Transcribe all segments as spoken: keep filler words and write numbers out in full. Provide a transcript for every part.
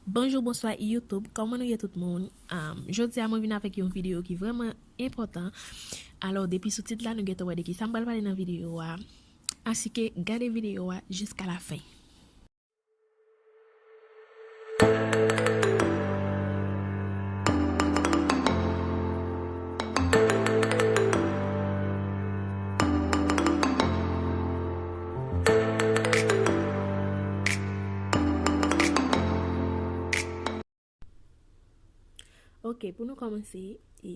Bonjou, bonswa YouTube, kòman nou ye tout moun? Um, jodi a mwen vin avèk yon videyo ki vrèman enpòtan. Alò, depi sou tit la, nou gentan wè de ki sa m pral pale nan videyo a. Asike gade videyo a jiska la fen. Ok, pou nou kòmanse, e,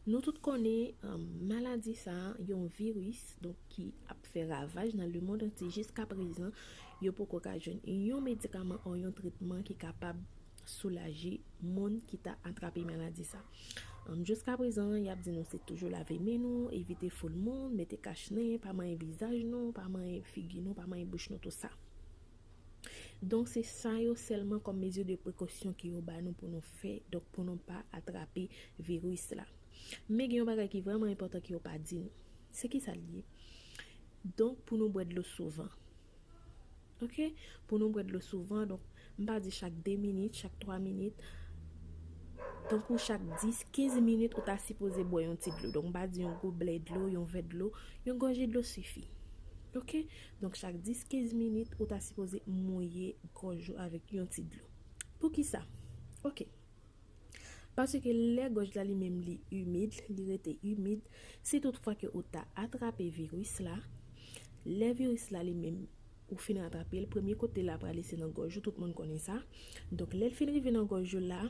nou tout konnen, um, maladi sa a, yon viris, donk, ki ap fè ravaj nan lemonn antye. Jiska prezan, yo poko ka jwenn yon medikaman o yon tretman ki kapab soulaje moun ki ta atrape maladi sa. Um, jiska prezan, y ap di nou se toujou lave men nou, evite foul moun, mete kach nen, pa manyen vizaj nou, pa manyen figi nou, pa manyen bouch nou, tou sa. Donk, se sa yo sèlman kòm mezi de prekosyon ke yo ba nou pou nou fè, donk pou nou pa atrape viris la. Men gen yon bagay ki vrèman enpòtan ke yo pa di nou. Se ki sa l ye? Donk, pou nou bwè dlo souvan. Ok? Pou nou bwè dlo souvan, donk, m pa di chak de minit, chak twa minit. Tankou chak dis, kenz minit, ou ta sipoze bwè yon ti dlo. Donk, m pa di yon goblè dlo, yon vè dlo, yon gòje dlo sifi. Ok? Donk, chak dis, kenz minit, ou ta sipoze mouye gòj ou avèk yon ti dlo. Poukisa? Ok. Paske lè gòj la li menm li imid, li rete imid, si toutfwa ke ou ta atrape viris la, lè viris la li menm ou fin atrape l, premye kote l ap prale se nan gòj ou, tout moun konnen sa. Donk, lè l fin rive nan gòj ou la,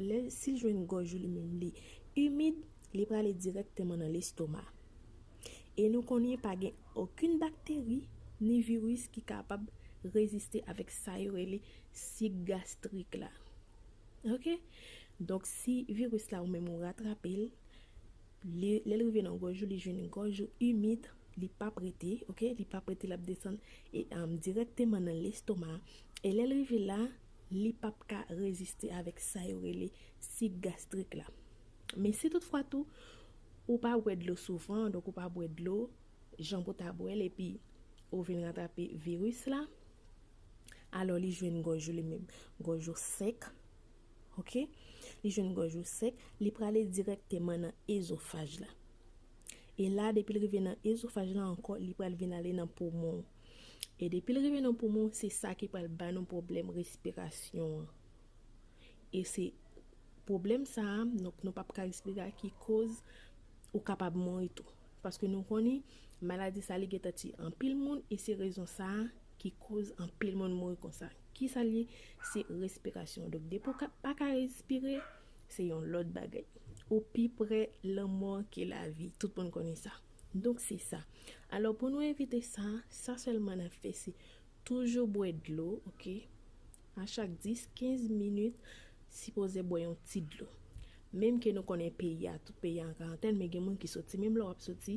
lè, si l jwenn gòj ou li menm li imid, li prale dirèkteman nan lestoma. E nou konnen pa gen okenn bakteri ni viris ki kapab reziste avèk sa yo rele sik gastrik la. Ok? Donk, si viris la ou menm ou ratrape l, li, lè l rive nan gòj ou, li jwenn gòj ou imid, li p ap rete, ok? Li p ap rete, l ap desann e, um, dirèkteman nan lestoma. E lè l rive la, li p ap ka reziste avèk sa yo rele sik gastrik la. Men si toutfwa tou, ou pa bwè dlo souvan, donk ou pa bwè dlo, jan pou ta bwè l, epi ou vin ratrape viris la, alò li jwenn gòj ou li menm. Gòj ou sèk, ok? Li jwenn gòj ou sèk, li prale dirèkteman nan ezofaj la. E la, depi l rive nan ezofaj la ankò, li pral vin ale nan poumon. E depi l rive nan poumon, se sa ki pral ba nou pwoblèm respirasyon an. E se pwoblèm sa a, donk nou p ap ka respire a ki koz ou kapab mouri tou. Paske nou konnen, maladi sa li gentan tiye anpil moun e se rezon sa a ki koz anpil moun mouri konsa. Ki sa l ye? Se respirasyon. Donk, depi w ka, pa ka respire, se yon lòt bagay. Ou pi pre lanmò ke lavi. Tout moun konnen sa. Donk, se sa. Alò, pou nou evite sa, sa sèlman n ap fè, se toujou bwè dlo, ok? A chak dis, kenz minit, sipoze bwè yon ti dlo. Menm ke nou konnen peyi a, tout peyi a an karantèn, men gen moun ki soti, menm lè w ap soti,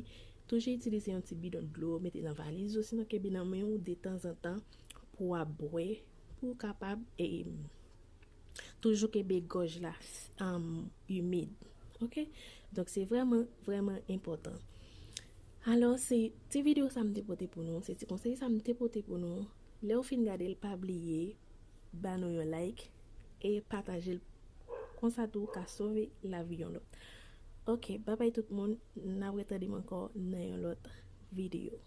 toujou itilize yon ti bidon dlo, mete nan valiz ou, sinon kenbe nan men w detanzantan pou w ap bwè, pou w kapab, e, toujou kenbe gòj la, um, imid. Ok? Donk, se vrèman, vrèman enpòtan. Alò, se ti videyo sa m te pote pou nou, se ti konsèy sa m te pote pou nou. Lè w fin gade l, pa bliye ba nou yon like e pataje l. Konsa tou, w ka sove lavi yon lòt. Ok, babay tout moun, n ap retande m ankò nan yon lòt videyo.